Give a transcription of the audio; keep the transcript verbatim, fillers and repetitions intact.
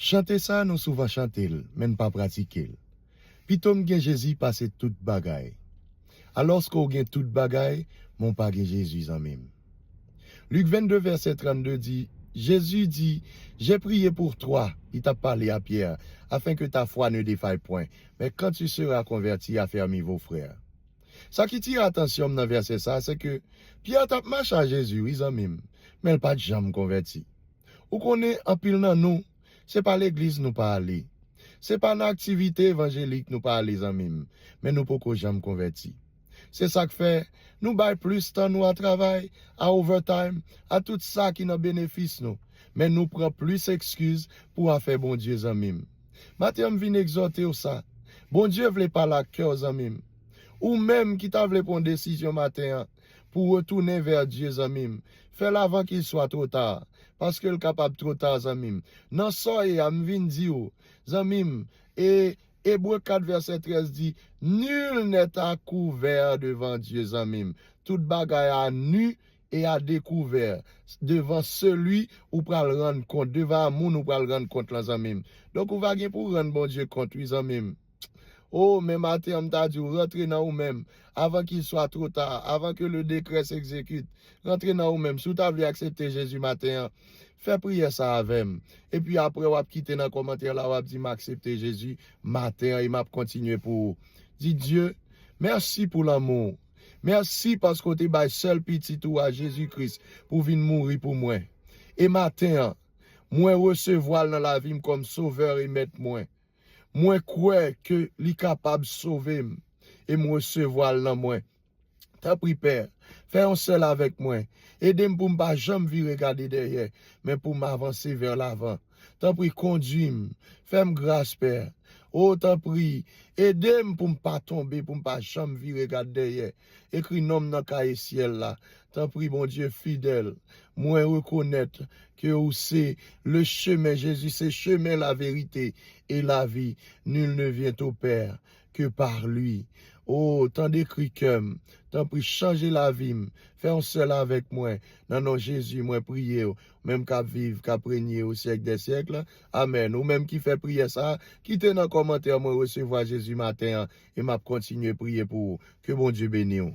Chante sa nou souvan chante l, men n pa pratike l. Pito m gen Jezi pase tout bagay. Alòske w gen tout bagay, men w pa gen Jezi, zanmi m. Lik vennde vèsè trannde di, Jezi di, J'ai prié pour toi, li t ap pale a Pyè, afin que ta foi ne défaille point, mais quand tu seras converti, affermis vos frères. Sa ki tire atansyon m nan vèsè sa, se ke Pyè t ap mache a Jezi, wi, zanmi m, men l pa t janm konvèti. Ou konnen, anpil nan nou, se pa legliz nou pa ale. Se pa nan aktivite evanjelik nou pa ale, zanmi m, men nou poko janm konvèti. Se sa k fè nou bay plis tan nou a travay, a overtime, a tout sa ki nan benefis nou. Men nou pran plis ekskiz pou afè Bondye, zanmi m. Maten an, m vin egzòte w sa. Bondye vle pale ak kè w, zanmi m. Ou menm ki ta vle pran yon desizyon maten an pou retounen vè Dye, zanmi m, fè l avan qu'il soit trop tard, paske l kapab twò ta, zanmi m. Nan sa w ye a, m vin di w, zanmi m, e Ebre kat vèsè trèz di, Nul n'est à couvert devant Dieu, zanmi m. Tout bagay a nu e a dekouvè devan seli ou pral rann kont, devan moun ou pral rann kont lan, zanmi m. Donk, ou va gen pou rann Bondye kont, wi, zanmi m. O, men maten an, m ta di w, rantre nan ou menm, avant qu'il soit trop tard, avant que le décret s'exécute. Rantre nan ou menm. Si w ta vle aksepte Jezi maten an, fè priyè sa avè m. Epi apre, w ap kite nan kòmantè la, w ap di, M aksepte Jezi maten an e m ap kontinye pou ou. Di, Dye, mèsi pou lanmou w. Mèsi paske w te bay sèl pitit ou a, Jezi Kris, pou vin mouri pou mwen. E maten an, mwen resevwa l nan lavi m kòm Sovè e Mèt mwen. Mwen kwè ke li kapab sove m e m resevwa l nan mwen. Tanpri, Pè, fè yon sèl avèk mwen. Ede m pou m pa janm vire gade dèyè, men pou m avanse vè lavan. Tanpri, kondui m. Fè m gras, Pè. O, tanpri, ede m pou m pa tonbe, pou m pa janm vire gade dèyè. Ekri non m nan kaye syèl la. Tanpri, Bondye fidèl, mwen rekonèt ke ou se le chemin, Jezi se chemen, laverite e lavi. Nul ne vient au Père que par lui. O, tande kri kè m. Tanpri, chanje lavi m. Fè yon sèl avèk mwen. Nan non Jezi, mwen priye w. Menm k ap viv, k ap renye o syèk dè syèk. Amèn. Ou menm ki fè priyè sa, kite nan kòmantè mwen resevwa Jezi maten an e m ap kontinye priye pou ou. Ke Bondye beni w.